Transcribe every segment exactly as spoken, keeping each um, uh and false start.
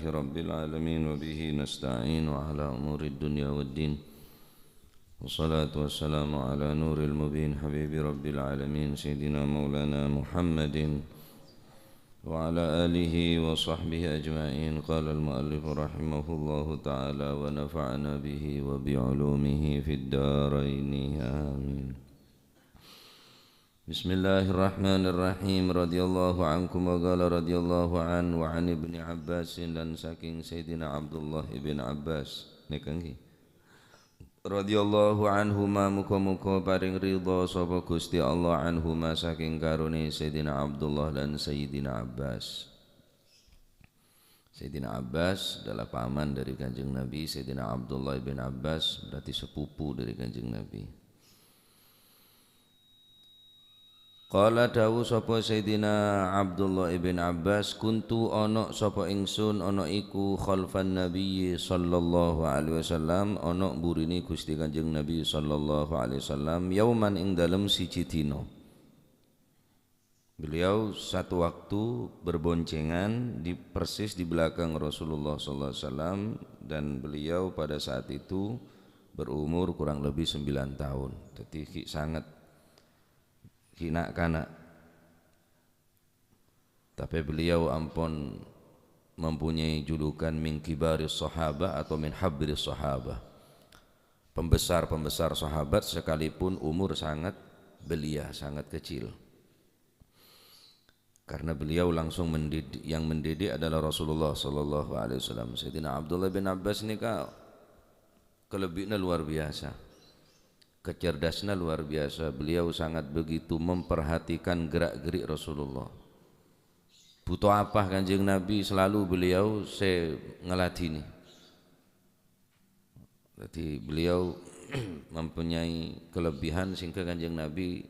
رب العالمين وبه نستعين على أمور الدنيا والدين. والصلاة والسلام على نور المبين حبيب رب العالمين سيدنا مولانا محمد وعلى آله وصحبه أجمعين. قال المؤلف رحمه الله تعالى ونفعنا به وبعلومه في الدارين. آمين. Bismillahirrahmanirrahim. Radhiyallahu ankum wa qala radhiyallahu an wa an Ibni Abbasin, lan saking Sayyidina Abdullah ibn Abbas. Nèka ngghi. Radhiyallahu anhuma, muga-muga paring ridha sapa Gusti Allah anhuma saking karone Sayyidina Abdullah lan Sayyidina Abbas. Sayyidina Abbas adalah paman dari Kanjeng Nabi, Sayyidina Abdullah ibn Abbas berarti sepupu dari Kanjeng Nabi. Qala, dawuh sapa Sayyidina Abdullah ibn Abbas, "Kuntu, ana sapa ingsun, ana iku khalfan Nabiyyi sallallahu alaihi wasallam, ana mburine Gusti Kanjeng Nabi sallallahu alaihi wasallam, yauman, ing dalem siji dina." Beliau satu waktu berboncengan di, persis di belakang Rasulullah sallallahu alaihi wasallam, dan beliau pada saat itu berumur kurang lebih sembilan tahun. Jadi, ghi' sanget, ghi' na'-kana'. Tapi beliau ampon mempunyai julukan min kibaris sahabah atau min habris sahabah. Pembesar-pembesar sahabat sekalipun umur sangat belia, sangat kecil. Karena beliau langsung mendidik, yang mendidik adalah Rasulullah sallallahu alaihi wasallam. Sayyidina Abdullah bin Abbas nèka kelebihannya luar biasa. Kecerdasannya luar biasa. Beliau sangat begitu memperhatikan gerak-gerik Rasulullah. Butuh apa Kanjeng Nabi, selalu beliau sè ngeladini. Jadi beliau mempunyai kelebihan sehingga Kanjeng Nabi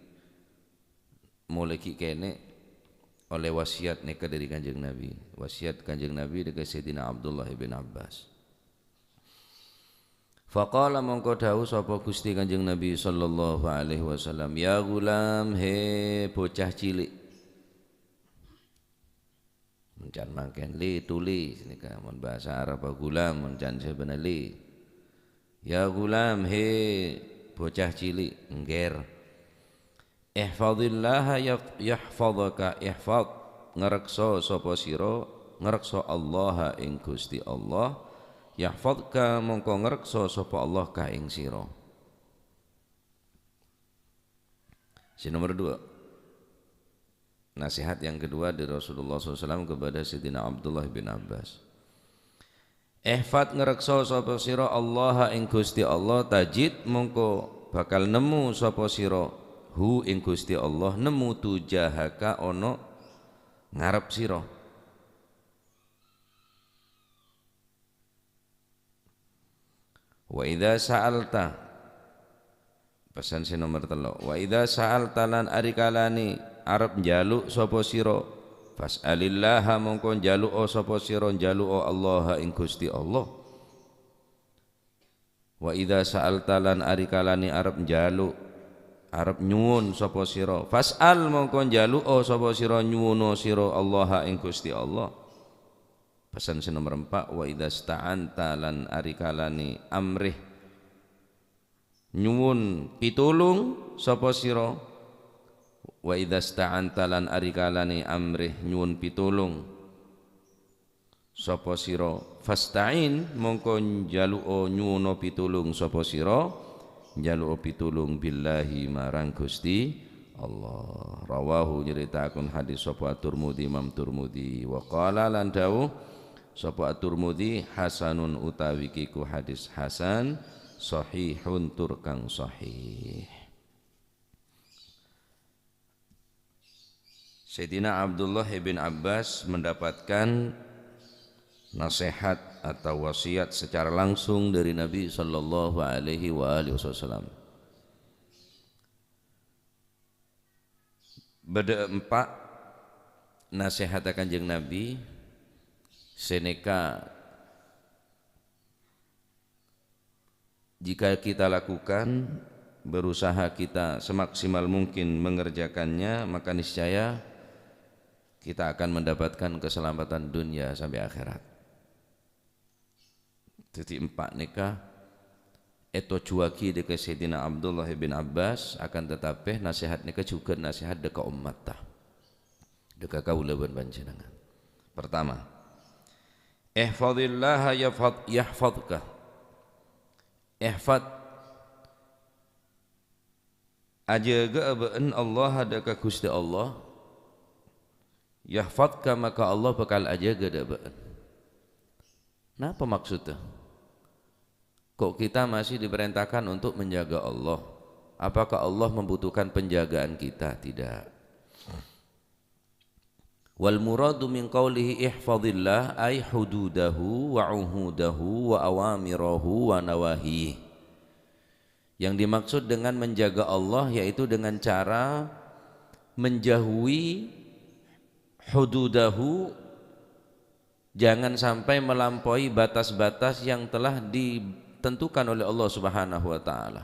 molaè ghi' kènè' ollè wasiat nèka dâri Kanjeng Nabi. Wasiat Kanjeng Nabi dâ' ka Sayyidina Abdullah ibn Abbas. Faqala, mongko dawuh sapa Gusti Kanjeng Nabi sallallahu alaihi wasallam, "Ya ghulam, he bocah cilik." Mon can mangkèn, "Li, tuli," nèka mon bhâsa Arab, ghulam, mon can sè bânnè, "Li." "Ya ghulam, he bocah cilik," nggher. "Ihfazillaha yaf-, yahfazka," ihfaz, ngareksa sapa sira, ngareksa Allaha ing Gusti Allah, "yahfazka," mongko ngareksa sapa Allah ka ing sira. Sè nomor dua. Nasihat yang kedua dari Rasulullah sallallahu alaihi wasallam kepada Sayyidina Abdullah bin Abbas. "Ihfad, ngareksa sapa sira Allah ing Gusti Allah, tajid, mongko bakal nemmo sapa sira hu ing Gusti Allah, nemmo tujahaka ana ngarep sira." Wa idza sa'alta, pesan sè nomer tello', "Wa idza sa'alta," lan arikalane arep njaluk sapa sira, "fas'alillaha," mongko njaluko sapa sira, njaluko Allah ing Gusti Allah. "Wa idza sa'alta," lan arikalane arep njaluk, arep nyuwun sapa sira, "fas'al," mongko njaluko sapa sira, nyuwuna sira Allah ing Gusti Allah. Pesen sè nomer empa', "Wa idza sta'anta," lan arikalane amrih nyuwun pitulung sapa sira, "Wa idza sta'anta," lan arikalane amrih nyuwun pitulung sapa sira, "fasta'in," mongko njaluko nyuwuna pitulung sapa sira, njaluko pitulung, "billahi," marang Gusti Allah. Rawahu, nyaritaken hadis sapa At-Tirmidzi, Imam Tirmidzi. Wa qala, lan dawuh sapa At-Tirmidzi, "Hasanun," utawi kiku hadis hasan, "sahihun," tur kang sahih. Sayyidina Abdullah ibn Abbas mendapatkan nasihat atau wasiat secara langsung dari Nabi sallallahu alaihi wa alihi wasallam. Bâdâ empa' nasihatta Kanjeng Nabi, sè nèka jika kita lakukan, berusaha kita semaksimal mungkin mengerjakannya, maka niscaya kita akan mendapatkan keselamatan dunia sampai akhirat. Dhâddhi empa' nèka ètojjhuwâghi dâ' ka Sayyidina Abdullah bin Abbas, akan tetapi nasèhat nèka jhughân nasèhat dâ' ka ommatta, dâ' ka kaulâ bân panjhennengngan. Pertama, "Ihfazillaha yahfad-, yahfazka." Ihfad, ajâgâ'â bâ'en Allah dâ' ka Ghustè Allah. "Yahfazka," maka Allah bhâkal ajâgâ dâ' bâ'en. Napa maksudnya? Kok kita masih diperintahkan untuk menjaga Allah? Apakah Allah membutuhkan penjagaan kita? Tidak. "Wal muradu min qaulihi ihfazillah ay hududahu wa uhudahu wa awamirahu wa nawahi." Yang dimaksud dengan menjaga Allah yaitu dengan cara menjauhi hududahu, jangan sampai melampaui batas-batas yang telah ditentukan oleh Allah Subhanahu wa Ta'ala.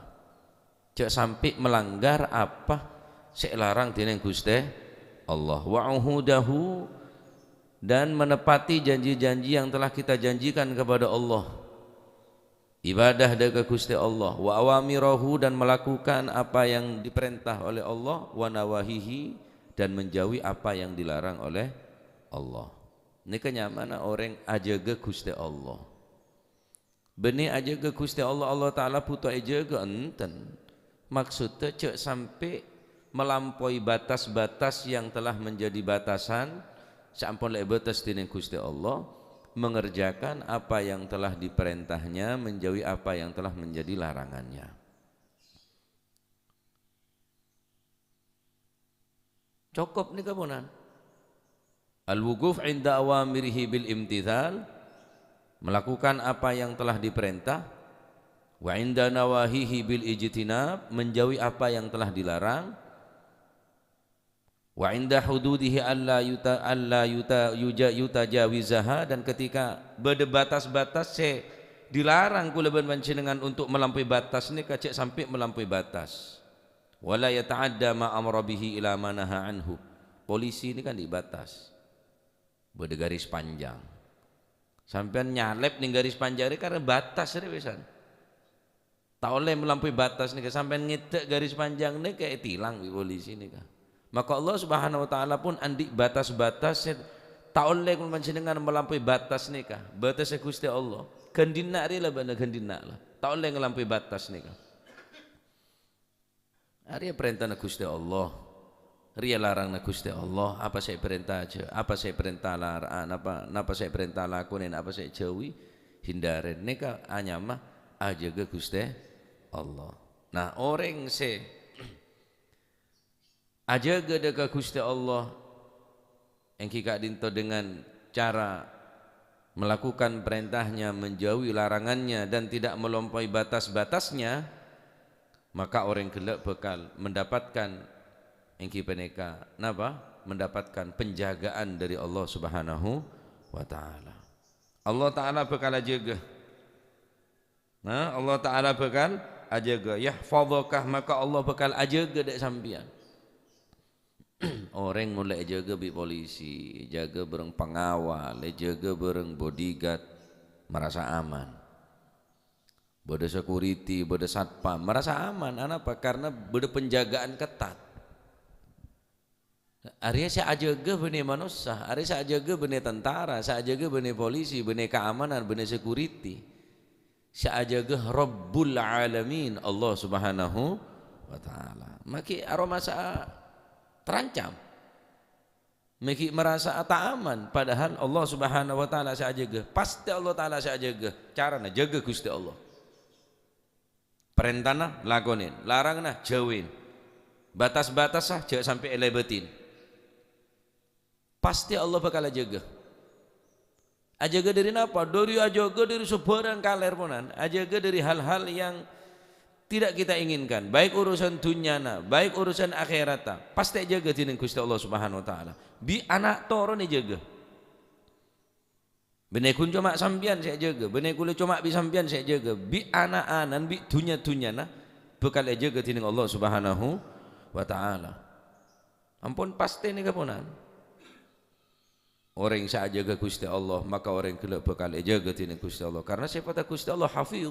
Jhâ' sampè' melanggar apa sè èlarang dhinèng Ghustè Allah. "Wa uhudahu," dan menepati janji-janji yang telah kita janjikan kepada Allah. Ibadah dâ' ka Ghustè Allah. "Wa awamirahu," dan melakukan apa yang diperintah oleh Allah. "Wa nawahihi," dan menjauhi apa yang dilarang oleh Allah. Nèka nyamana orèng ajâgâ Ghustè Allah. Bânnè ajâgâ Ghustè Allah, Allah Ta'ala bhuto èjâgâ? Enten. Maksudnya, jhâ' sampè' melampaui batas-batas yang telah menjadi batasan, sè ampon la èbâtes dhinèng Ghustè Allah, mengerjakan apa yang telah diperintahnya, menjauhi apa yang telah menjadi larangannya. Cokop nèka ponan. Al-wuquf inda awamirihi bil imtithal, melakukan apa yang telah diperintah, wa inda nawahihi bil ijtinab, menjauhi apa yang telah dilarang, wa inda hududihi alla yuta-, alla yuta-, yuja-, yutajawizaha, dan ketika bâdâ batas-batas sè dilarang kaulâ bân panjhennengngan untuk melampaui batas nèka, jhâ' sampè' melampaui batas. "Wa la yata'adda ma amara bihi ila ma naha anhu." Polisi ini kan dibatas. Bâdâ garis panjang. Sampèyan nyalèp nèng garis panjang rè karena batas rè pisan. Ta' ollè melampaui batas nèka, sampèyan ngèdâ' garis panjang nèka ètilang bi' polisi nèka. Maka Allah Subhanahu wa Ta'ala pun andi' batas-batas sè ta' ollè kaulâ panjhennengngan melampaui batas nèka. Batassâ Ghustè Allah. Ghân dinna' rè la bâ'na ghân dinna' la. Ta' ollè ngelampaui batas nèka. Arèya parèntana Ghustè Allah. Rèya laranganna Ghustè Allah. Apa sè èparènta jhâ-, apa sè èparènta lar-, a, napa, napa sè èparènta lakonè, napa sè èjhâuwi, hindârè. Nèka anyama ajâgâ Ghustè Allah. Nah, orèng sè ajâgâ dâ' ka Ghustè Allah, èngghi ka'dinto dengan cara melakukan perintahnya, menjauhi larangannya, dan tidak melampaui batas-batasnya, maka orèng ghellâ' bhâkal mendapatkan, èngghi panèka, napa? Mendapatkan penjagaan dari Allah Subhanahu wa Ta'ala. Allah Ta'ala bhâkal ajâgâ. Nah, Allah Ta'ala bhâkal ajâgâ. "Yahfazaka," maka Allah bhâkal ajâgâ dâ' sampèyan. Orèng mon la èjâgâ bi' polisi, èjâgâ bâreng pengawal, èjâgâ bâreng bodyguard, marasa aman. Bâdâ security, bâdâ satpam, marasa aman. Anapa? Karena bâdâ penjagaan ketat. Arèya sè ajâgâ bânnè manossa, arèya sè ajâgâ bânnè tentara, sè ajâgâ bânnè polisi, bânnè kaamanan, bânnè security. Sè ajâgâ Rabbul Alamin, Allah Subhanahu wa Ta'ala. Maghi aromasa'a terancam. Maghi marasa'a ta' aman, padahal Allah Subhanahu wa Ta'ala sè ajâgâ. Pastè Allah Ta'ala sè ajâgâ. Carana jâgâ Ghustè Allah. Parèntana lakonè, laranganna jhâuwi. Batas-batassa jhâ' sampè' èlèbâtin. Pastè Allah bhâkal ajâgâ. Ajâgâ dâri napa? Dâri, ajâgâ dâri sabârâng kalèr ponan. Ajâgâ dâri hal-hal yang tidak kita inginkan, baik urusan dhunnyana, baik urusan akhèratta. Pastè èjâgâ dhinèng Ghustè Allah Subhanahu wa Ta'ala. Bi' ana' toron èjâgâ. Bânnè ghun coma sampèyan sè èjâgâ, bânnè kaulâ coma bi' sampèyan sè èjâgâ, bi' ana'-ana'na, bi' dhunnya-dhunnyana bhâkal èjâgâ dhinèng Allah Subhanahu wa Ta'ala. Ampon pastè nèka ponan. Orèng sè ajâgâ Ghustè Allah, maka orèng ghellâ' bhâkal èjâgâ dhinèng Ghustè Allah. Karna sèfatta Ghustè Allah Hafiz.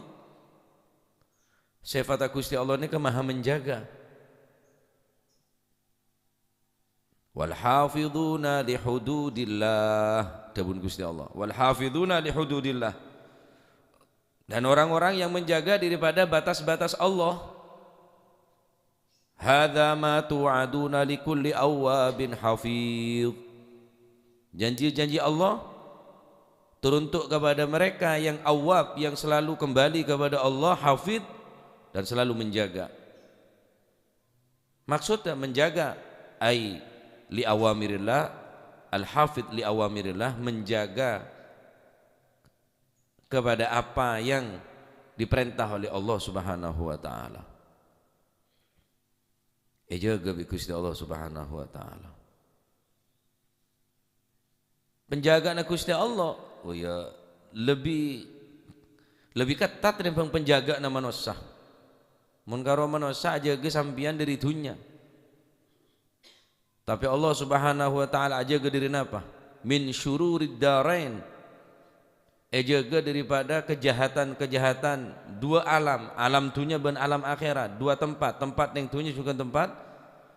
Sèfatta Ghustè Allah nèka Maha Menjaga. "Wal hafidhuna li hududillah," dhâbuna Ghustè Allah. "Wal hafidhuna li hududillah." Dan orang-orang yang menjaga daripada batas-batas Allah. "Hadza ma tu'aduna li kulli awwabin hafiz." Janji-janji Allah teruntuk kepada mereka yang awwab, yang selalu kembali kepada Allah, hafid, dan selalu menjaga. Maksudnya menjaga, ai li awamirillah, al-hafid li awamirillah, menjaga kepada apa yang diperintah oleh Allah Subhanahu wa Ta'ala. Èjâgâ bi' Ghustè Allah Subhanahu wa Ta'ala. Penjagaanna Ghustè Allah, oh ya, lebbi, lebbi ketat tèmbhâng penjagaanna manossa. Mon karo manossa ajâgâ sampèyan dâri dhunnya. Tapè Allah Subhanahu wa Ta'ala ajâgâ dâri napa? Min syururid darain. Èjâgâ daripada kejahatan-kejahatan dua alam, alam dhunnya bân alam akhèrat. Dua tempat, tempat neng dhunnya jhughân tempat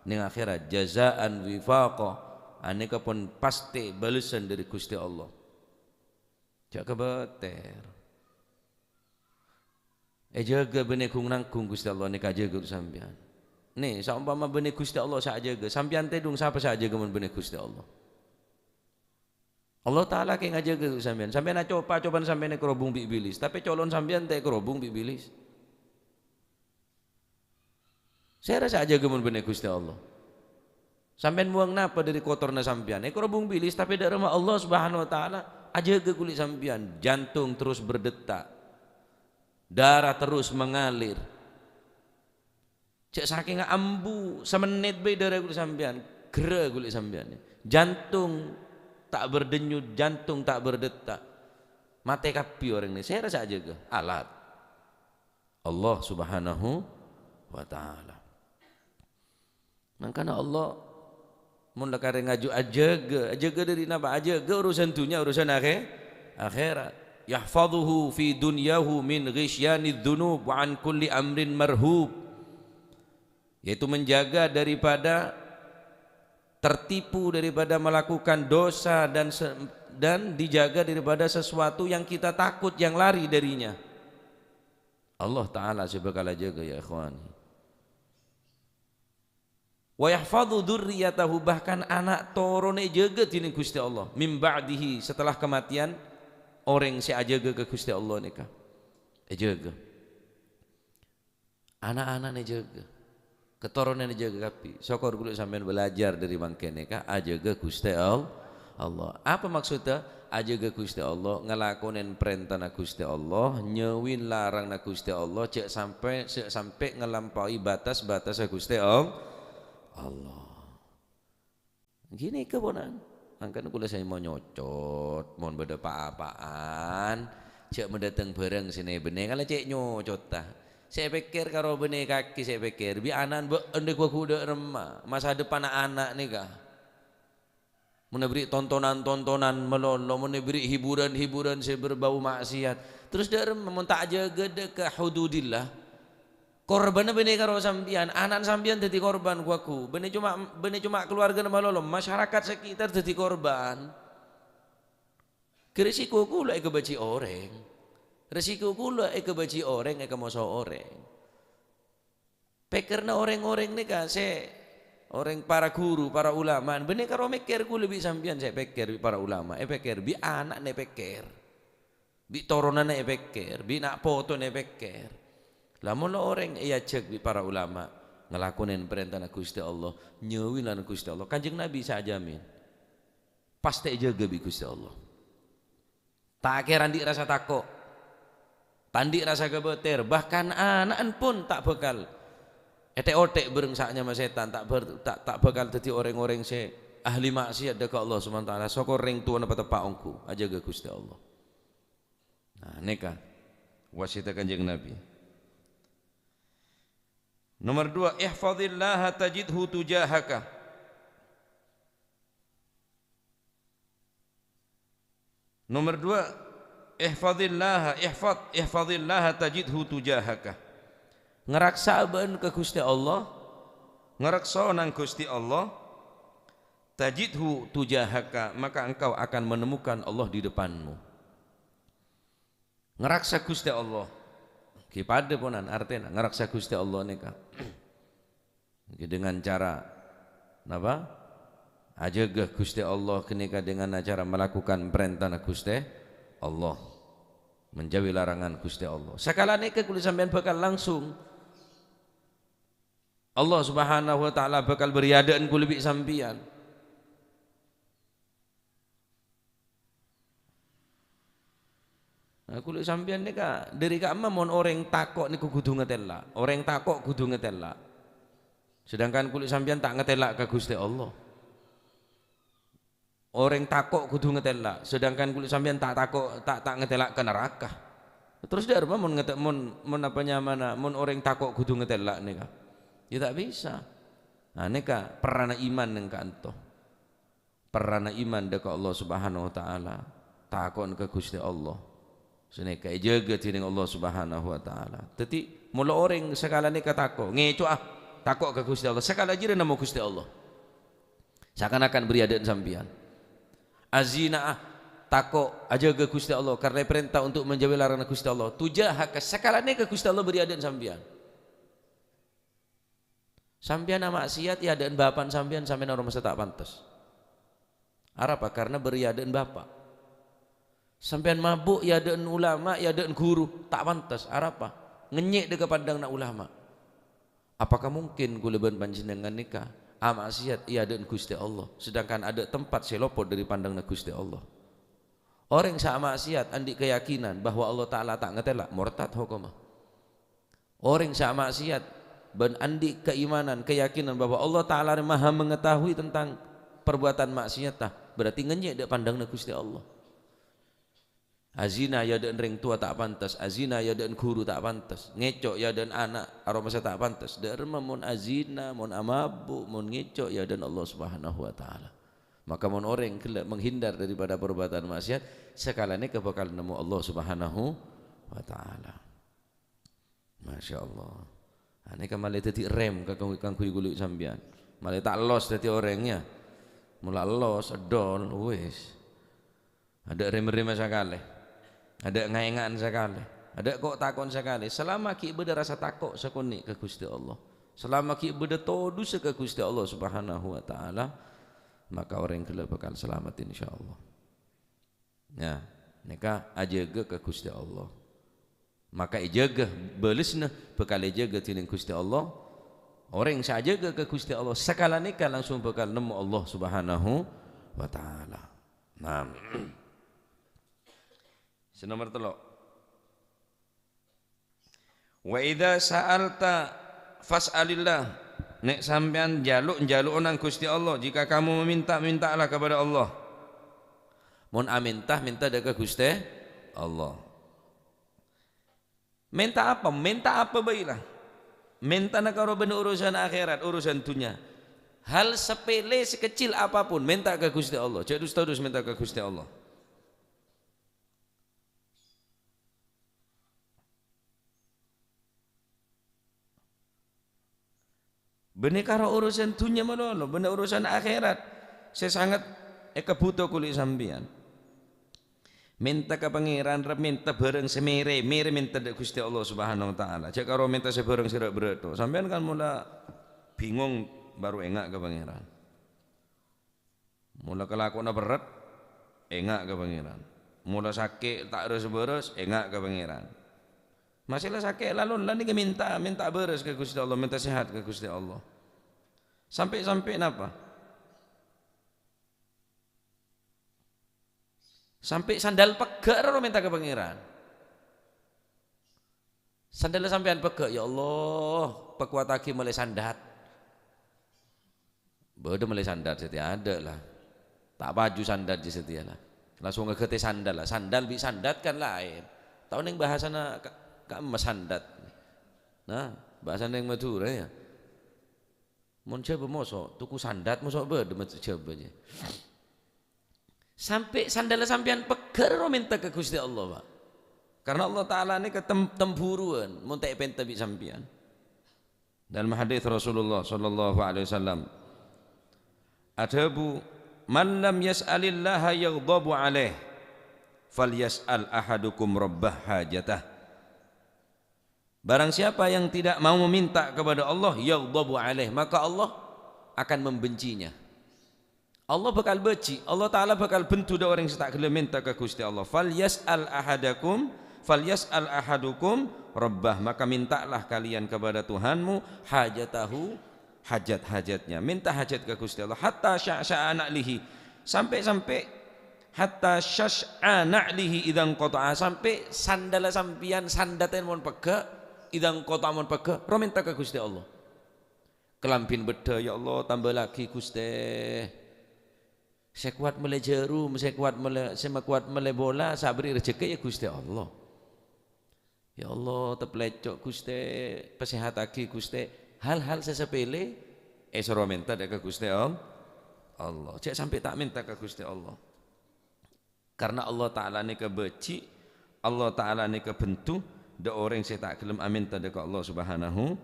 neng akhèrat. Jazaan wifaqa. Anèka pon pastè bâlessan dâri Ghustè Allah. Jhâ' kabâter. Èjâgâ bânnè ghung-nangghung Ghustè Allah nèka ajâgâ sampèyan. Nè, saompama bânnè Ghustè Allah sè ajâgâ, sampèyan tèdung sapa sè ajâgâ mon bânnè Ghustè Allah? Allah Ta'ala kèng ajâgâ sampèyan. Sampèyan acopa, acobâna sampèyan èkarobhung bi' Iblis, tapè colon sampèyan ta' èkarobhung bi' Iblis. Sèra sè ajâgâ mon bânnè Ghustè Allah? Sampèyan mowang napa dâri kotorna sampèyan? Èkarobhung bi' Iblis, tapè dâ' remma Allah Subhanahu wa Ta'ala ajâgâ kulâ sampèyan. Jantung terus berdetak. Darah terus mengalir. Jhâ' sakènga ambu, samennit bhâi dârâ kulâ sampèyan, ghârâ kulâ sampèyan. Jantung ta' berdenyut, jantung ta' berdetak. Matè kabbhi orèng nè. Sèra sè ajâgâ? Alat. Allah Subhanahu wa Ta'ala. Mangkana Allah mon la karè ngaju ajâgâ, ajâgâ dâri napa? Ajâgâ urusan dhunnya, urusan akhè-, akhèrat. "Yahfazuhu fi dunyahu min ghishyanidz dzunub wa an kulli amrin marhub." Yaitu menjaga daripada tertipu, daripada melakukan dosa dan se-, dan dijaga daripada sesuatu yang kita takut, yang lari darinya. Allah Ta'ala sè bhâkal ajâgâ, ya ikhwan. "Wa yahfazu dzurriyyatahu," bahkan ana' toronè èjâgâ dhinèng Ghustè Allah. "Min ba'dihi," setelah kematian orèng sè ajâgâ ka Ghustè Allah nèka. Èjâgâ. Ana'-ana'na èjâgâ. Katoronanna èjâgâ kabbhi. Sokor kulâ sampèyan bhâlâjhâr dâri mangkèn nèka, ajâgâ Ghustè All-, Allah. Apa maksodda? Ajâgâ Ghustè Allah, ngalakonè parèntana Ghustè Allah, nyèwi laranganna Ghustè Allah, jhâ' sampè', jhâ' sampè' ngalampaui batas-batasna Ghustè All-, Allah. Ghânèka, ponan. Mangkana kulâ sè monyocot, mon bâdâ pa-apa'an, jhâ' madâteng bhârâng sè nè-bânnè, kala cè' nyocotta. Sè èpèkkèr karo bânnè kakè sè èpèkkèr, bi' ana'na bâ' andi' ghu-, ghu dâ' remma, masa depanna ana' nèka. Mon èbâri' tontonan-tontonan malolo, mon èbâri' hiburan-hiburan sè berbau maksiat, terros dâ' remma mon ta' ajâgâ dâ' ka hududillah. Korbanna bânnè karo sampèyan, ana'na sampèyan dhâddhi korban, ghu-, ghu. Bânnè coma, bânnè coma kalowargana malolo, masyarakat sekitar dhâddhi korban. Ghi' resiko kulâ èkabâji orèng. Resiko kulâ èkabâji orèng, èkamoso orèng. Pèkkèrra orèng-orèng nèka sè orèng para guru, para ulama, bânnè karo mèkkèr kulâ bi' sampèyan sè èpèkkèr bi' para ulama, èpèkkèr bi' ana'na èpèkkèr. Bi' toronanna èpèkkèr, bi' na' potona èpèkkèr. Lamon la orèng èajhâk bi' para ulama ngalakonè parèntana Ghustè Allah, nyèwi laranganna Ghustè Allah, Kanjeng Nabi sè ajhâmin, pastè èjâgâ bi' Ghustè Allah. Ta' kèra andi' rassa tako', ta' andi' rassa kabâtèr, bahkan ana'na pon ta' bhâkal ètè'-otè' bhâreng sa'a nyama sètan, ta' bhâr-, ta', ta' bhâkal dhâddhi orèng-orèng sè ahli maksiat dâ' ka Allah Subhanahu wa Ta'ala, sokor rèng towana pateppa' ongghu, ajâgâ Ghustè Allah. Nah, nèka wasiyatta Kanjeng Nabi. Nomor dua, "Ihfazillaha tajidhu tujahaka." Nomer dua, ihfazillaha, ihfaz, ihfazillaha tajidhu tujahaka. Ngaraksa bâ'na ka Ghustè Allah, ngaraksa nang Ghustè Allah, tajidhu tujahaka, maka engkau akan menemukan Allah di depanmu. Ngaraksa Ghustè Allah. Ghi padâ ponan artèna ngaraksa Ghustè Allah nèka. Ngghi, dengan cara, napa? Ajâgâ Ghustè Allah ghânèka dengan acara malakukan parèntana Ghustè Allah, menjauhi larangan Ghustè Allah. Sakalè nèka kulâ sampèyan bhâkal langsung Allah Subhanahu wa Ta'ala bhâkal bâri' adâ'ân kulâ bi' sampèyan. Nah, kulâ sampèyan nèka, dâri ka'emma mon orèng tako' nèko kodhu ngatèla', orèng tako' kodhu ngatèla'. Sedangkan kulâ sampèyan ta' ngatèla' ka Ghustè Allah. Orèng tako' kodhu ngatèla', sedangkan kulâ sampèyan ta' tako', ta', ta' ngatèla' ka naraka. Terros dâ'remma mon ngate-, mon, mon apa nyamana, mon orèng tako' kodhu ngatèla' nèka? Ya ta' bisa. Nah, nèka perrana iman nèng ka'anto. Perrana iman dâ' ka Allah Subhanahu wa Ta'ala, tako'na ka Ghustè Allah. Sanèka èjâgâ dhinèng Allah Subhanahu wa Ta'ala. Dhâddhi, mola orèng sakalè nèka tako', ngèco'a tako' ka Ghustè Allah, sakalè jârèya nemmo Ghustè Allah. Sakan-akan bâri' adâ'ân sampèyan. Azina'a, tako', ajâgâ Ghustè Allah, karna èparènta untuk menjauhi larangan Ghustè Allah. Tujahaka, sakalè nèka Ghustè Allah bâri' adâ'ân sampèyan. Sampèyan amaksiyat è adâ'ân bapa'na sampèyan, sampèyan aromasa ta' pantes. Arapa? Karna bâri' adâ'ân bapa'. Sampèyan mabuk è adâ'ân ulama, è adâ'ân ghuru, ta' pantes. Arapa? Ngènyè' dâ' ka pandhânganna ulama. Apakah mungkin kulâ bân panjhennengngan nèka amaksiyat è adâ'ân Ghustè Allah, sedangkan adâ' tempat sè lopot dâri pandhânganna Ghustè Allah? Orèng sè amaksiyat andi' keyakinan bahwa Allah Ta'ala ta' ngatèla', mortad hokomma. Orèng sè amaksiyat bân andi' keimanan, keyakinan bahwa Allah Ta'ala rè Maha Mengetahui tentang perbuatan maksiyatta, berarti ngènyè' dâ' pandhânganna Ghustè Allah. Azina è adâ'ân rèng towa ta' pantes, azina è adâ'ân ghuru ta' pantes, ngèco' è adâ'ân ana' aromasa ta' pantes. Dâ'remma mon azina, mon amabuk, mon ngèco' è adâ'ân Allah Subhanahu wa Ta'ala. Maka mon orèng ghellâ' menghindar daripada perbuatan maksiat, sakalè nèka bhâkal nemmo Allah Subhanahu wa Ta'ala. Masya Allah. Nah, nèka malè dhâddhi rem ka-, kaangghuy kulâ sampèyan. Malè ta' los dhâddhi orèng, ya. Mola los, eddol, wis. Adâ' rem-remma sakalè. Adâ' ngaènga'an sakalè. Adâ' ko'-tako'an sakalè. Salama ghi' bâdâ rasa tako' sakonè' ka Ghustè Allah. Salama ghi' bâdâ todusâ ka Ghustè Allah Subhanahu wa Ta'ala, maka orèng ghellâ' bhâkal salamet, insyaallah. Ya, nèka ajâgâ ka Ghustè Allah. Maka èjâgâ, bâlesna bhâkal èjâgâ dhinèng Ghustè Allah. Orèng sè ajâgâ ka Ghustè Allah, sakalè nèka langsung bhâkal nemmo Allah Subhanahu wa Ta'ala. Nah. Sè nomer tello'. "Wa idza sa'alta fas'alillah." Nèk sampèyan jhâlu', jhâlu'â nang Ghustè Allah. Jika kamu meminta, mintalah kepada Allah. Mon amènta, mènta dâ' ka Ghustè Allah. Mènta apa? Mènta apa bhâi la. Mèntana karo bân urusan akhèrat, urusan dhunnya. Hal sepele sekecil apapun, mènta ka Ghustè Allah. Jhâ' dus-todus mènta ka Ghustè Allah. Bânnè karo urusan dhunnya malolo, bânnè urusan akhèrat sè sanget èkabhuto kulâ sampèyan. Mènta ka Pangèran, rep mènta bhârâng sè mèrè, mèrè mènta dâ' Ghustè Allah Subhanahu wa Ta'ala. Jhâ' karo mènta sè bhârâng sè ra'-bârâ' to. Sampèyan kan mola bingong, bhuru enga' ka Pangèran. Mola kalakowanna perrèt, enga' ka Pangèran. Mola sakè' ta' rès-bârâs, enga' ka Pangèran. Masè la sakè' lalon, la nèka mènta, mènta bârâs ka Ghustè Allah, mènta sehat ka Ghustè Allah. Sampè'-sampè' napa? Sampè' sandal pegghâ' ro mènta ka Pangèran. Sandhâlla sampèyan pegghâ', "Ya Allah, pakowattaghi malè sandhât." Bâdâ malè sandhât satèya adâ' la. Ta' paju sandhât jâ satèya la. Langsung ngaghântè sandal la. Sandal bi' sandhât kan laèn. Tao nèng bhâsana ka-, ka'emma sandhât. Nah, bhâsana nèng Madhurâ ya. Mon Jhâbâ moso', toku sandhât moso' bâdâ ma-, Jhâbâ jâ. Sampè' sandhâlla sampèyan pegghâ' ro mènta ka Ghustè Allah, Pak. Karna Allah Ta'ala nèka tem-, temburuwân, mon ta' èpènta bi' sampèyan. Dâlem hadis Rasulullah sallallahu alaihi wasallam adhâbu, "Man lam yas'alillaha yaghdhabu alaih, falyas'al ahadukum rabbah hajatah." Barang siapa yang tidak mau meminta kepada Allah, yaghdhabu alaih, maka Allah akan membencinya. Allah bakal bâji', Allah Ta'ala bakal bendhu dâ' orèng sè ta' ghellem mènta ka Ghustè Allah. "Falyas'al ahadakum, falyas'al ahadukum rabbah," maka mintalah kalian kepada Tuhanmu, hajatahu, hajat-hajatnya. Mènta hajat ka Ghustè Allah. "Hatta sya'sya'a na'lihi," sampè'-sampè' "hatta sya'sya'a na'lihi idza inqata'a," sampè' sandhâlla sampèyan, sandhâten mon pegghâ', idza inqata'a mon pegghâ', ro mènta ka Ghustè Allah. Kalambhina bâddhâ, "Ya Allah, tambâlaghi, Ghustè. Sè kowat mellè jhârum, sè kowat mellè, sè makowat mellè bola, sè aberri' rejekkè, ya Ghustè Allah. Ya Allah, taplèco', Ghustè, pasehataghi, Ghustè." Hal-hal sè sapèlè, èsoro mènta dâ' ka Ghustè All-, Allah. Jhâ' sampè' ta' mènta ka Ghustè Allah. Karna Allah Ta'ala nèka bâji', Allah Ta'ala nèka bendhu dâ' orèng sè ta' ghellem amènta dâ' ka Allah Subhanahu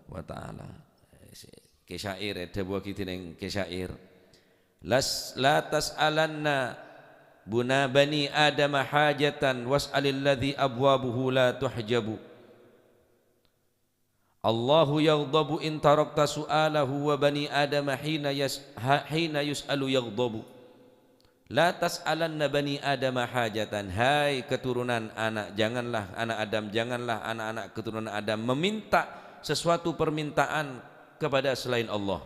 wa Ta'ala. Kè syair, èdhâbuwâghi dènèng kè syair, "Las-, la tas'alanna buna bani Adama hajatan was'alilladzi abwabuhu la tuhjabu." "Allahu yaghdhabu in tarakta su'alahu wa bani Adama hina yas-, ha-, hina yus'alu yaghdhabu. La tas'alanna bani Adama hajatan." Hai keturunan anak, janganlah, anak Adam, janganlah anak-anak keturunan Adam meminta sesuatu permintaan kepada selain Allah.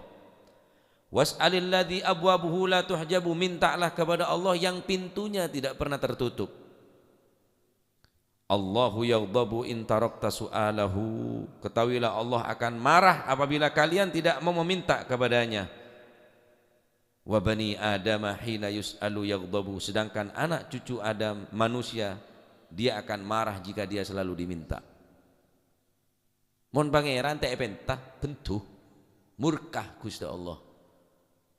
"Was'alilladzi abwabuhu la tuhjabu," mintalah kepada Allah yang pintunya tidak pernah tertutup. "Allahu yaghdhabu in tarakta su'alahu." Ketahuilah, Allah akan marah apabila kalian tidak mau meminta kepada-Nya. "Wa bani Adama hina yus'alu yaghdhabu." Sedangkan anak cucu Adam, manusia, dia akan marah jika dia selalu diminta. Mon Pangèran ta' èpènta, bendhu, murka Ghustè Allah.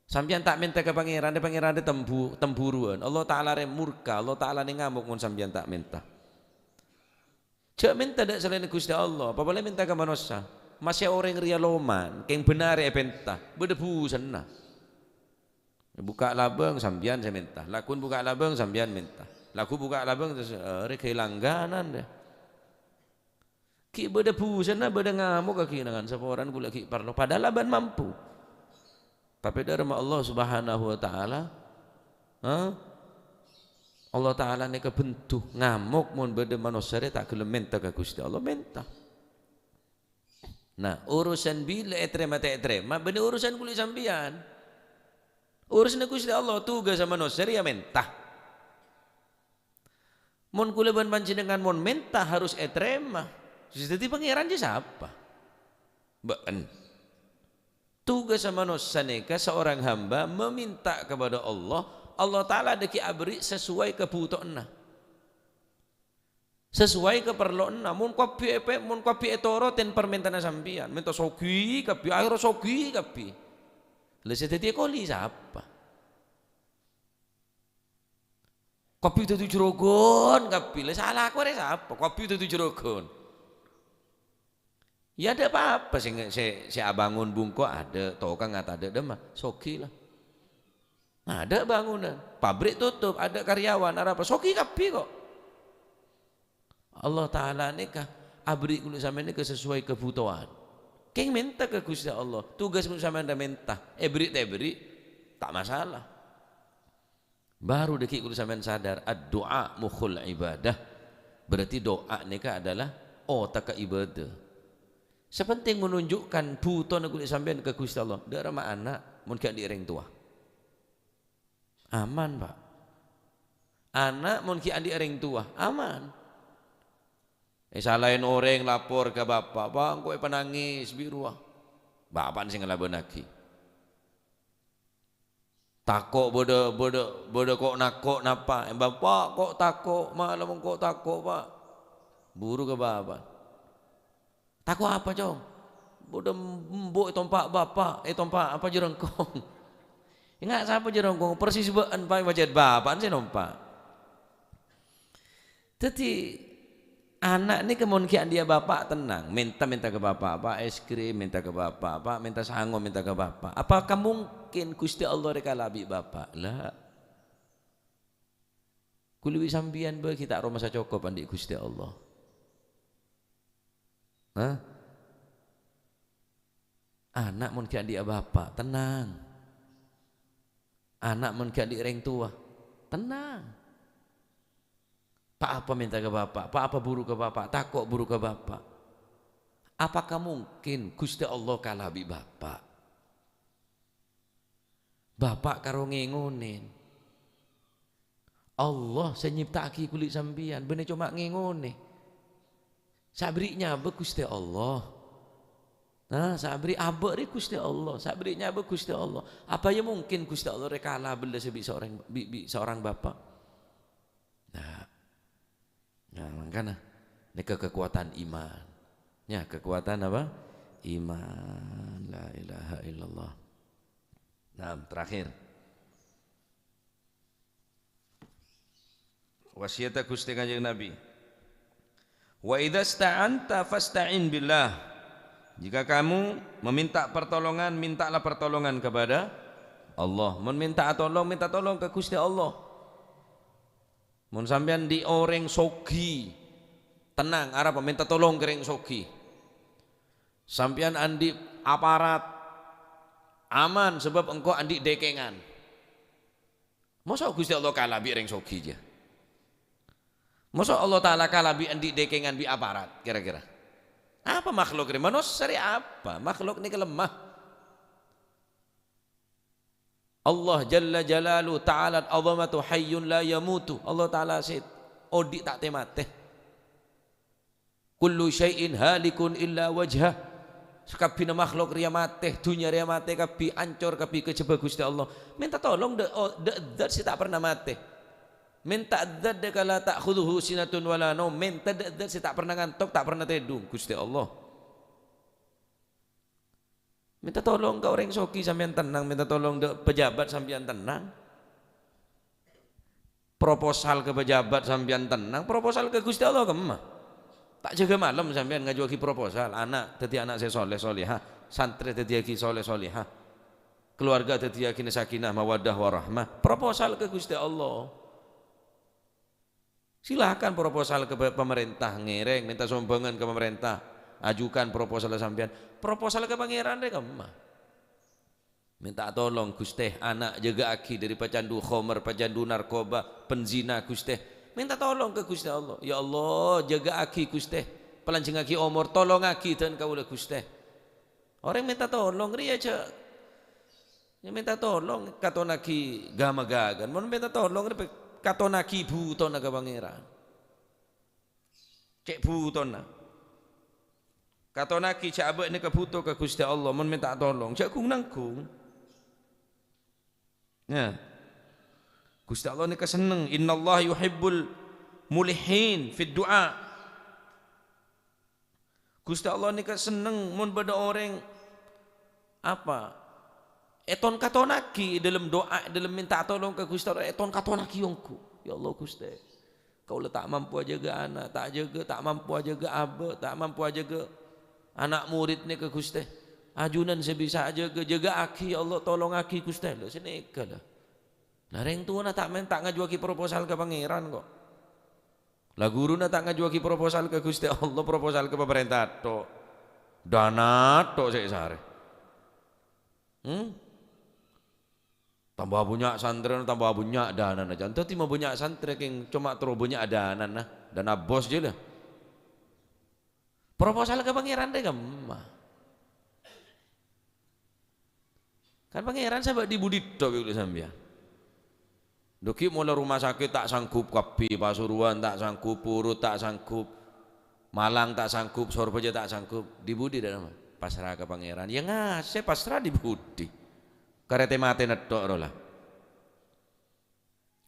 Sampèyan ta' mènta ka Pangèran, Pangèran tembu-, temburuwân. Allah Ta'ala rè murka, Allah Ta'ala nè ngamok mon sampèyan ta' mènta. Jhâ' mènta dâ' salaènna Ghustè Allah, apa polè mènta ka manossa. Maskè orèng rèya loman, kèng bhender èpènta, bâdâ bhusanna. Bukka' labâng, sampèyan sè mènta. Laghuna bukka' labâng, sampèyan mènta. Lagghu bukka' labâng, terros, eh, rè ghâbây langganan, dâ. Ghi' bâdâ bhusanna, bâdâ ngamok ghi' nangan saporana ghulâ ghi' parlo, padahal abâ'na mampu. Tapè dâ' remma Allah Subhanahu wa Ta'ala, ha? Allah Ta'ala nèka bendhu, ngamok mon bâdâ manossa rè ta' ghellem mènta ka Ghustè Allah, mènta. Nah, urusan bilâ ètarèma ta' ètarèma, bânnè urusan ghulâ sampèyan. Urusanna Ghustè Allah, tugassa manossa rè ya mènta. Mon ghulâ bân panjhennengngan mon mènta harus ètarèma. Sè dhâddhi Pangèran jâ sapa? Bâ'na. Tugassa manossa nèka seorang hamba meminta kepada Allah, Allah Ta'ala dhâggi' aberri' sesuai kabhutowanna. Sesuai kaparlowanna. Mon kabbhi èpè-, mon kabbhi ètorotè parmèntana sampèyan, mènta soghi kabbhi, akhèrra soghi kabbhi. Lha sè dhâddhi èkoli sapa? Kabbhi dhâddhi jhurâghân kabbhi. Lha sè alako rè sapa? Kabbhi dhâddhi jhurâghân. Ya, adâ' pa-apa sè nge-, sè, sè abângon bungko adâ', tokang atadâ' dâmma, soghi la. Adâ' bângonan, pabrik totop, adâ' karyawan, arapa, soghi kabbhi ko'. Allah Ta'ala nèka aberri' ghulâ sampèyan nèka sesuai kabhutowan. Kèng mènta ka Ghustè Allah, tugas ghulâ sampèyan rè mènta, èberri' ta' èberri', ta' masalah. Baru dhâggi' ghulâ sampèyan sadar, addu'a mukhul ibadah. Berarti doa nèka adalah otakka ibadah. Sè penting menunjukkan bhutona ghulâ sampèyan ka Ghustè Allah. Dâ' remma ana' mon ghi' andi' rèng towa. Aman, Pak. Ana' mon ghi' andi' rèng towa, aman. Èsalaè orèng lapor ka bapa', "Pak, engko' èpanangès bi' rowa." Bapa'na sè ngalabânaghi. Tako' bâdâ, bâdâ, bâdâ ko'-nako' napa? Bapa', ko' tako', malem engko' tako', Pak. Buru ka bapa'. "Tako' apa, Cong?" "Bâdâ embu' ètompa' bapa', ètompa' apa, jhârângkong?" Enga' sapa jârèya ngko', persis bâ'na, Pak, pajhât bapa'na sè nompa'. Dhâddhi, ana' nèka mon ghi' andi'â bapa' tennang, mènta-mènta ka bapa', "Pak, es krim," mènta ka bapa', "Pak, mènta sango," mènta ka bapa'. Apakah mungkin Ghustè Allah rèya kala bi' bapa'? La. Kulâ bi' sampèyan bhâi ghi' ta' aromasa cokop andi' Ghustè Allah. Hah? Ana' mon ghi' andi'â bapa', tennang. Ana' mon ghi' andi' rèng towa, tennang. Pa-apa mènta ka bapa', pa-apa buru ka bapa', tako' buru ka bapa'. Apakah mungkin Ghustè Allah kala bi' bapa'? Bapa' karo ngèngonè. Allah sè nyèpta'aghi kulâ sampèyan, bânnè coma ngèngonè. Sè aberri' nyabâ Ghustè Allah. Nah, sè aberri' abâ' rèya Ghustè Allah, sè aberri' nyabâ Ghustè Allah. Apa ya mungkin Ghustè Allah rèya kala bellâ sè bi' seorang, bi', bi' seorang bapa'? Nah. Nah, mangkana nèka kekuatan iman. Ya, kekuatan apa? Iman. La ilaha illallah. Nah, terakhir. Wasiyatta Ghustè Kanjeng Nabi, "Wa idza sta'anta fasta'in billah." Jika kamu meminta pertolongan, mintalah pertolongan kepada Allah. Mon mènta tolong, mènta tolong ka Ghustè Allah. Mon sampèyan andi' orèng soghi, tennang, arapa mènta tolong ka orèng soghi. Sampèyan andi' aparat, aman, sabâb engko' andi' dèkèngan. Masa' Ghustè Allah kala bi' rèng soghi, jâ? Masa' Allah Ta'ala kala bi' andi' dèkèngan bi' aparat, kira-kira? Apa makhluk rè? Manossa rè apa? Makhluk nèka lemah. Allah Jalla Jalaluhu, Ta'alat 'Azamatuhu, Hayyun la yamutu. Allah Ta'ala sè odi' ta' tè-matè. "Kullu syai'in halikun illa wajhah." Sakabbhina makhluk rèya matè, dhunnya rèya matè kabbhi, ancor kabbhi, kajhâbhâ Ghustè Allah. Mènta tolong dâ', o-, dâ' zat sè ta' pernah matè. Mènta zat dâ' ka la ta'khudzuhu sinatun wa la naum. Mènta dâ' zat sè ta' pernah ngantok, ta' pernah tèdung, Ghustè Allah. Mènta tolong ka orèng soghi sampèyan tennang, mènta tolong dâ' pejabat sampèyan tennang. Proposal ka pejabat sampèyan tennang, proposal ka Ghustè Allah kemma? Ta' jâgâ malem sampèyan ngajuwâghi proposal, ana' dhâddhi ana' sè soleh solehah, santrè dhâddhiyâghi soleh solehah, keluarga dhâddhiyâghina sakinah mawaddah warahmah, proposal ka Ghustè Allah. Silakan proposal ka pe-, pemerintah, ngèrèng, mènta sombhângan ka pemerintah. Ajukan proposal sampèyan. Proposal ka Pangèran rè kemma? Mènta tolong, "Ghustè, ana' jâgâ'aghi dâri pacandu khomer, pacandu narkoba, penzina, Ghustè." Mènta tolong ka Ghustè Allah. "Ya Allah, jâgâ'aghi, Ghustè. Palanjhengngaghi omor, tolongaghi dân kaulâ, Ghustè." Orèng mènta tolong rèya jâ', ya mènta tolong katonnaghi ghâmagâghân. Mon mènta tolong rè pe-, katonnaghi bhutona ka Pangèran. Cè' bhutona. Katonnaghi jâ' abâ' nèka bhuto ka Ghustè Allah, mon mènta tolong, jâ' ghung-nangghung. Ya. Ghustè Allah nèka senneng, "Innallaha yuhibbul mulihin fid du'a." Ghustè Allah nèka senneng mon bâdâ orèng, apa, èton-katonnaghi è dâlem du'a, è dâlem mènta tolong ka Ghustè Allah, èton-katonnaghi ongghu. "Ya Allah, Ghustè, kaulâ ta' mampo ajâgâ ana', ta' jâgâ, ta' mampo ajâgâ abâ', ta' mampo ajâgâ ana' morèd nèka, Ghustè. Ajunan sè bisa ajâgâ, jâgâ'aghi, ya Allah, tolongaghi, Ghustè." Lho, sè nèka, la. La, rèng towana ta' mènta ngajuwâghi proposal ka Pangèran, kok. La, ghuruna ta' ngajuwâghi proposal ka Ghustè Allah, proposal ka pamarènta tok. Dana tok sè èsarè. Hmm? Tamba bânnya' santrèna, tamba bânnya' danana. Jhân dhâddhi mabânnya' santrè kèng coma terro bânnya' danana. Dana bos jâ la. Proposal ka Pangèran rè kemma? Kan Pangèran sabâ' di-budi tok bi' kaulâ sampèyan. Dâgghi' mola rumah sakit ta' sanggup kabbhi, Pasuruan ta' sanggup, Purut ta' sanggup, Malang ta' sanggup, Sorbhâjâ ta' sanggup. Di-budi dâ' roma? Pasra ka Pangèran. Ya ngasè pasra di-budi. Karè tè-matèna tok rowa la.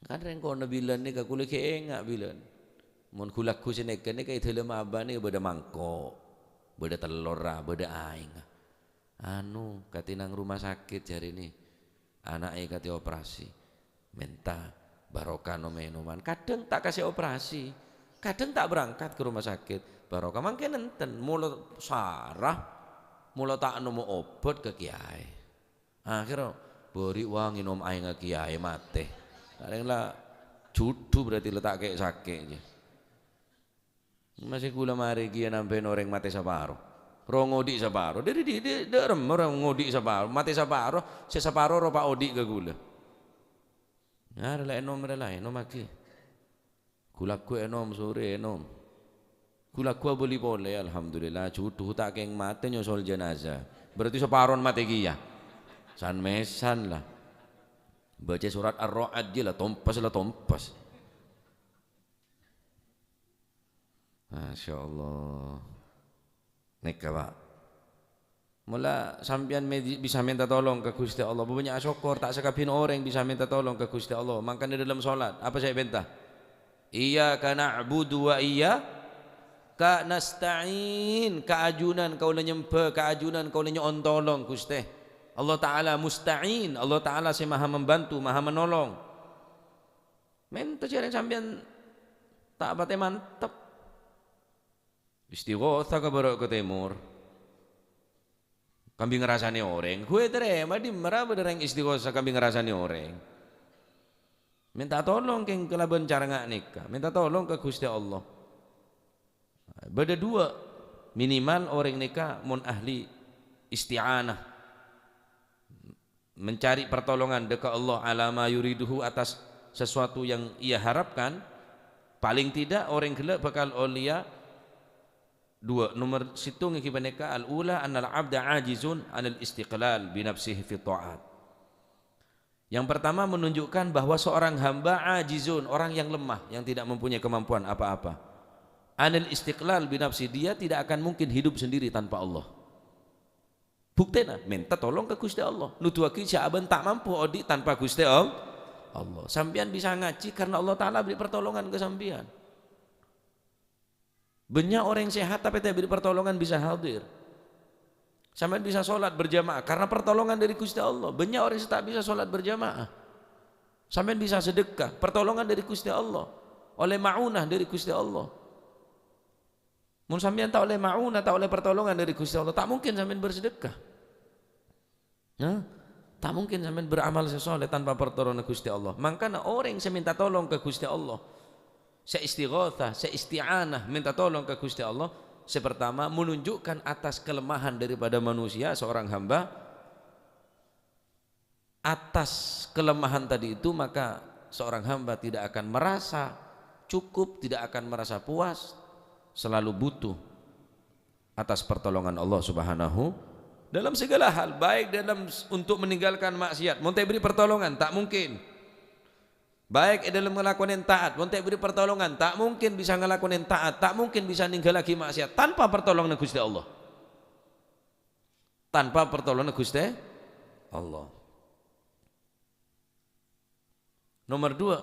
Kan rèng kono bilân nèka kaulâ ghi' enga' bilân. Mon ghu-lagghu sè nèka, nèka è dâlem abâ' nèka bâdâ mangko', bâdâ tellorra, bâdâ aèngnga. Anu, katènang rumah sakit jârèna. Ana'è katè operasi, mènta barokah nom-ènoman. Kadhâng ta' kasè operasi, kadhâng ta' berangkat ka rumah sakit. Barokah mangkèn enten, molo sara, molo ta' nemmo obat ka kiyaè. Akhèrra bâri' wa ngènom aèngnga kiyaè matè. Arèng la judhu berarti la ta' kè-, sakè' jâ. Masè ghulâ marè kèya nambhâi orèng matè saparo. Ro ngodhi' saparo. Dhâri dhi', dhi', dâ' remma ro ngodhi' saparo, matè saparo, sè saparo ro pa' odhi' ka ghulâ. Arè la ènom, rè la ènom aghi. Ghulâ ghu ènom, sorè ènom. Ghulâ ghu abâli polè, alhamdulillah, judhu ta' kèng matè nyosol jenazah. Berarti saparona matè kèya. San-mèsan la. Bâca surat Ar-Ra'd jâ la tompes, la tompes. Masya Allah. Nèka, Pak. Mula sampèyan me-, bisa mènta tolong ka Ghustè Allah. Bânnya' asokkor, ta' sakabin orèng bisa mènta tolong ka Ghustè Allah. Mangkana dâlem solat, apa sè èpènta? "Iyyaka na'budu wa iyyaka nasta'in." Ka ajunan kaulâ nyembhâ, ka ajunan kaulâ nyo'on tolong, Ghustè. Allah Ta'ala musta'in, Allah Ta'ala sè maha membantu, maha menolong. Mènta jârèng sampèyan ta' patè mantep. Istighosa ka bârâ' ka tèmor. Kambi ngrasanè orèng. Ghu ètarèma, dimma ra bâdâ rèng istighosa kambi ngrasanè orèng. Mènta tolong kèng kalabân cara nga' nèka. Mènta tolong ka Ghustè Allah. Bâdâ duwâ', minimal orèng nèka mon ahli isti'anah. Mencari pertolongan dâ' ka Allah ala ma yuriduhu, atas sesuatu yang ia harapkan, paling tidak orèng ghellâ' bhâkal ollèya duwâ'. Nomer sèttong ènggi panèka, al-ula annal abda ajizun anil istiqlal binafsihi fi ta'at. Yang pertama menunjukkan bahwa seorang hamba ajizun, orang yang lemah, yang tidak mempunyai kemampuan apa-apa. Anil istiqlal binafsi, dia tidak akan mungkin hidup sendiri tanpa Allah. Buktèna, mènta tolong ka Ghustè Allah. Nodhuwâghi jhâ' abân ta' mampu odi' tanpa Ghustè All-, Allah. Sampèyan bisa ngajhi karna Allah Ta'ala beri pertolongan ka sampèyan. Bânnya' orèng sehat tapè ta' beri pertolongan bisa hadir. Sampèyan bisa solat berjamaah karna pertolongan dâri Ghustè Allah. Bânnya' orèng sè ta' bisa solat berjamaah. Sampèyan bisa sedekah, pertolongan dâri Ghustè Allah. Ollè ma'unah dâri Ghustè Allah. Mon sampèyan ta' ollè ma'unah, ta' ollè pertolongan dâri Ghustè Allah, ta' mungkin sampèyan bersedekah. Nah, ta' mungkin sampèyan beramal sè soleh tanpa pertolonganna Ghustè Allah. Mangkana orèng sè mènta tolong ka Ghustè Allah, sè istighotsah, sè isti'anah, mènta tolong ka Ghustè Allah, sè pertama menunjukkan atas kelemahan daripada manusia, seorang hamba, atas kelemahan tadi itu, maka seorang hamba tidak akan merasa cukup, tidak akan merasa puas, selalu butuh atas pertolongan Allah Subhanahu dalam segala hal, baik dalam s-, untuk meninggalkan maksiat, mon ta' èbèrri' pertolongan, ta' mungkin. Baik è dalam ngalakonè taat, mon ta' èbèrri' pertolongan, ta' mungkin bisa ngalakonè taat, ta' mungkin bisa ninggalaghi maksiat tanpa pertolonganna Ghustè Allah. Tanpa pertolonganna Ghustè Allah. Nomor dua,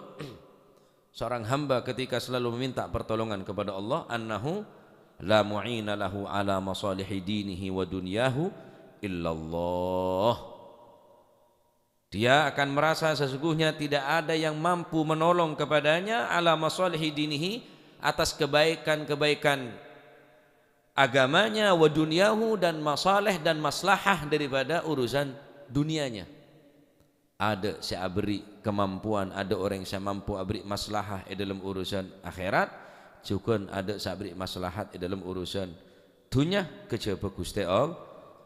seorang hamba ketika selalu meminta pertolongan kepada Allah, annahu la mu'ina lahu ala masalihi dinihi wa dunyahu illallah. Dia akan merasa sesungguhnya tidak ada yang mampu menolong kepadanya ala masalihi dinihi, atas kebaikan-kebaikan agamanya, wa dunyahu, dan masalih dan maslahah daripada urusan dunianya. Adâ' sè aberri' kamampuan, adâ' orèng sè mampu aberri' maslahah è dâlem urusan akhèrat, jhughân adâ' sè aberri' maslahat è dâlem urusan dhunnya, kajhâbhâ Ghustè All-,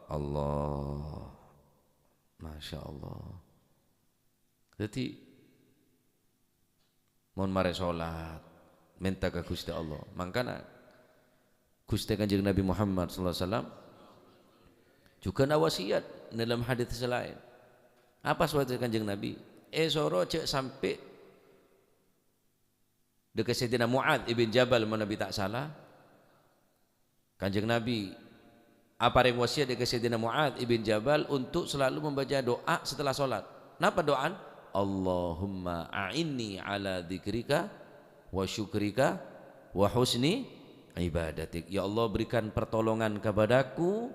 Allah. Masya Allah. Dhâddhi, mon marè solat, mènta ka Ghustè Allah. Mangkana Ghustè Kanjeng Nabi Muhammad sallallahu alaihi wasallam jhughân awasiyat dalam hadits sè laèn. Apa wasiyat Kanjeng Nabi? Èsoro jhâ' sampè' dâ' ka Sayyidina Mu'adz ibn Jabal, manabi ta' sala. Kanjeng Nabi aparèng wasiyat dâ' ka Sayyidina Mu'adz ibn Jabal untuk selalu membaca doa setelah sholat. Napa do'an? "Allahumma a'inni ala dzikrika wa syukrika wa husni ibadatik." Ya Allah, berikan pertolongan kepadaku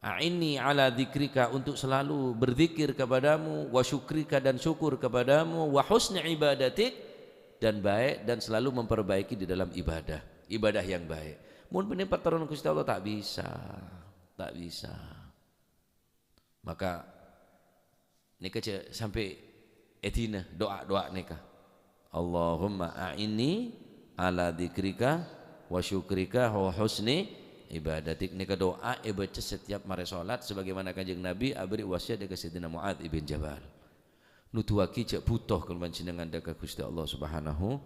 A'inni ala dzikrika, untuk selalu berzikir kepadamu, wa syukrika, dan syukur kepadamu, wa husni ibadatik, dan baik dan selalu memperbaiki di dalam ibadah, ibadah yang baik. Mun bânnè patterrona Ghustè Allah, ta' bisa, ta' bisa. Maka nèka jhâ' sampè' èdina du'a-du'a nèka. Allahumma a'inni ala dzikrika wa syukrika wa husni ibadatik. Nèka du'a èbâca setiap marè sholat, sebagaimana Kanjeng Nabi abherri' wasiat dâ' ka Sayyidina Mu'adz ibn Jabal. Nuduwaghi jhâ' bhuto kaulâ panjhennengngan dâ' ka Ghustè Allah Subhanahu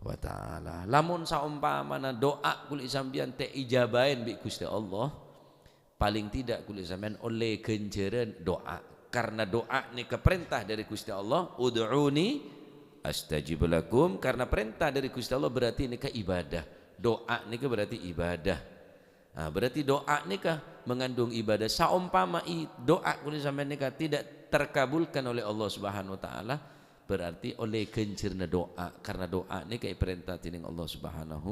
wa Ta'ala. Lamon saompamana du'a kulâ sampèyan ta' èijabâi bi' Ghustè Allah, palèng tidak kulâ sampèyan ollè ghânjhârân du'a. Karena du'a nèka parènta dâri Ghustè Allah, "Ud'uni astajib lakum." Karena parènta dâri Ghustè Allah berarti nèka ibadah. Du'a nèka berarti ibadah. Nah, berarti du'a nèka mengandung ibadah. Saompama i-, du'a kulâ sampèyan nèka tidak terkabulkan oleh Allah Subhanahu wa Ta'ala, berarti ollè ghânjhârânna du'a, karena du'a nèka èparènta dâning Allah Subhanahu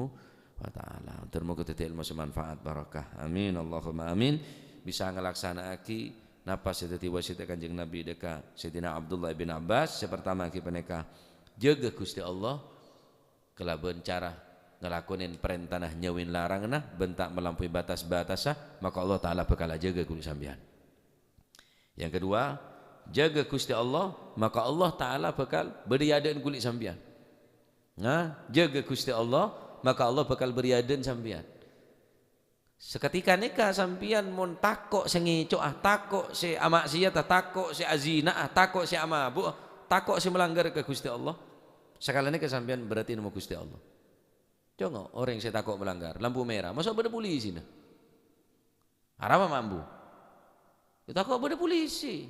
wa Ta'ala. Muga-muga dhâddhi ilmu sè manfaat, barokah. Amin, Allahumma amin. Bisa nglaksana'aghi napa sè dhâddhi wasiyatta Kanjeng Nabi dâ' ka Sayyidina Abdullah bin Abbas. Sè partama ghi' panèka, jâgâ Ghustè Allah kalabân cara ngalakonè parèntana, nyajhujhi laranganna, bân ta' malampauwi batas-batassa, maka Allah Ta'ala bhâkal ajâgâ kulâ sampèyan. Yang kedua, jâgâ Ghustè Allah, maka Allah Ta'ala bhâkal bâdâ è adâ'na kulâ sampèyan. Nah, jâgâ Ghustè Allah, maka Allah bhâkal bâdâ è adâ'na sampèyan. Saketika nèka sampèyan mon tako' sè ngèco'a, tako' sè ama'siyata, tako' sè azina'a, tako' sè amabu'a, tako' sè malanggar ka Ghustè Allah, sakalè nèka sampèyan berarti nemmo Ghustè Allah. Congo', orèng sè tako' malanggar, lampu mèra, maso' bâdâ polisina? Arapa mambu? Ya, tako' bâdâ polisi.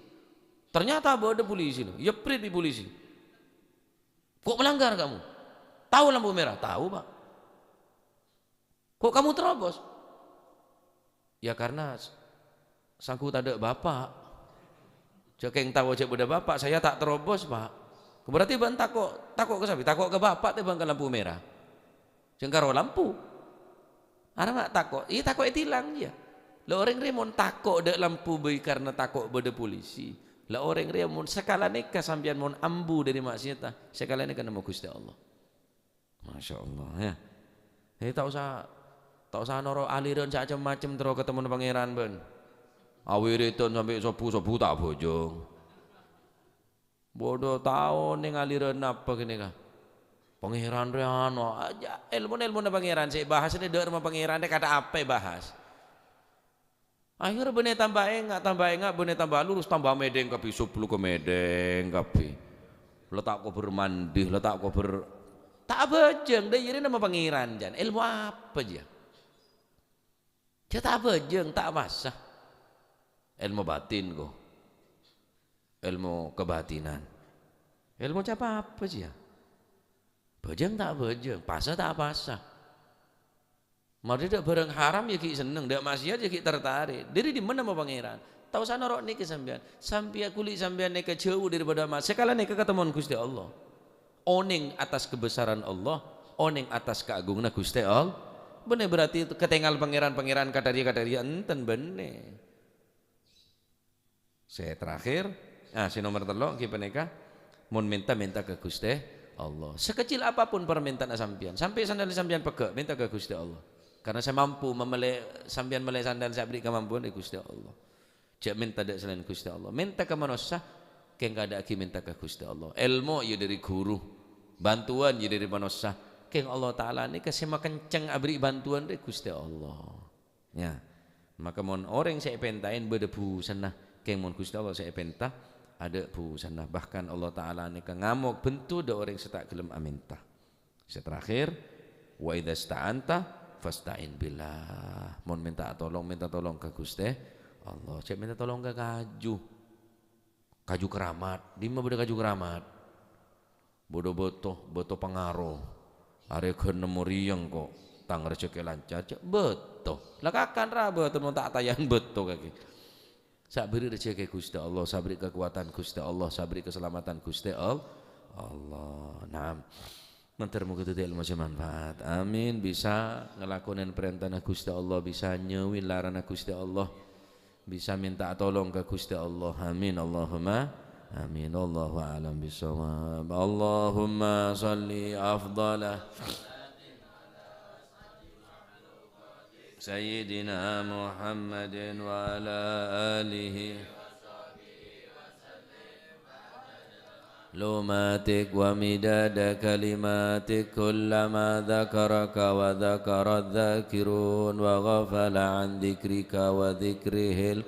Ternyata bâdâ polisina, èyèprit bi' polisi. "Kok melanggar kamu? Tahu lampu merah?" "Tahu, Pak." "Kok kamu terobos?" "Ya, karena s-, sangku tadâ' bapak. Jâ' kèng tao jâ' bâdâ bapak, saya tak terobos, Pak." "Berarti bâ'na tako', tako' ka sabbhi? Tako' ka bapak tèmbhâng ka lampu merah?" "Jâ' karo lampu." "Arapa tako'?" "Iyâ, tako' ètilang, iyâ." La orèng rèya mon tako' dâ' lampu bhâi karna tako' bâdâ polisi. La orèng rèya mon sakalè nèka sampèyan mon ambu dâri ma'siyadda, sakalè nèka nemmo Ghustè Allah. Masya Allah, ya. Jadi, ta' osa, ta' osa noro' aliran sè cem-macem terro katemmona Pangèran, bân. Awiridan sampè' sobbhu, sobbhu ta' abhâjâng. Bâdâ tao nèng aliran apa ghânèka? Pangèran rè anu, aja, èlmona, èlmona Pangèran sè èbahas nè dâ' remma Pangèran rè kata apa èbahas? Akhèr bânnè tamba enga', tamba enga', bânnè tamba lurus, tamba mèdhèng kabbhi, sobbhu ka mèdhèng kabbhi. La ta' kobâr mandi, la ta' kobâr, ta' abhâjâng, dâ' iyâ rè nemmo Pangèran, jân. Èlmo apa jiyâ? Jâ' ta' abhâjâng, ta' apasa. Èlmo batin, ko. Èlmo kabatinan. Èlmo capa apa jiyâ? Bhâjâng ta' abhâjâng, pasa ta' apasa. Marè dâ' bhârâng haram yâ ghi' senneng, dâ' ma'siyat yâ ghi' tartarè'. Dâri dimma nemmo Pangèran? Ta' osa noro' nèka sampèyan. Sampèyan kulâ sampèyan nèka jhâu dâri bâdâ ma-, sakalè nèka katemmon Ghustè Allah. Onèng atas kebesaran Allah, onèng atas kaagunganna Ghustè Allah. Bânnè berarti katèngal pangèran-pangèran kadhâriyâ-kadhâriyâ, enten bânnè. Sè terakhir, ah, sè nomer tello' ghi' panèka, mon mènta, mènta ka Ghustè Allah. Sekecil apapun permintaanna sampèyan, sampè' sandal sampèyan pegghâ', mènta ka Ghustè Allah. Karena sè mampu mamellè, sampèyan mellè sandal sè aberri' kamampuan è Ghustè Allah. Jâ' mènta dâ' salaèn Ghustè Allah. Mènta ka manossa, kèng kaadâ'aghi mènta ka Ghustè Allah. Èlmo yâ dâri ghuru, bantuan yâ dâri manossa. Kèng Allah Ta'ala nèka sè makenceng aberri' bantuan rè Ghustè Allah. Ya. Maka mon orèng sè èpèntaè bâdâ bhusanna, kèng mon Ghustè Allah sè èpènta, adâ' bhusanna. Bahkan Allah Ta'ala nèka ngamok bhento dâ' orèng sè ta' ghellem amènta. Sè terakhir, "Wa idza sta'anta fasta'in billah." Mon mènta tolong, mènta tolong ka Ghustè Allah. Jâ' mènta tolong ka kaju. Kaju keramat. Dimma bâdâ kaju keramat? Bâdâ bâto, bâto pangaro. Arè ghân nemmo rèya engko', tang rejhekkè lancar, jâ' bâto. La kakan ra bâto mon ta' ataya'an bâto kakè. Sè aberri' rejhekkè Ghustè Allah, sè aberri' kakowadhân Ghustè Allah, sè aberri' kasalameddhân Ghustè Al-, Allah. Naam. Mandhâr moghâ dhâddhi èlmo sè manfaat. Amin. Bisa ngalakonè parèntana Ghustè Allah, bisa nyajhujhi laranganna Ghustè Allah. bisa minta tolong ka Gusti Allah. Amin, Allahumma amin. Allahu a'lam bishawab. Allahumma shalli afdala Sayyidina Muhammadin wa ala alihi lumatik wa midada kalimatik kullama dzakaraka wa dzakaradz dzakirun wa ghafala an dzikrika wa dzikrihil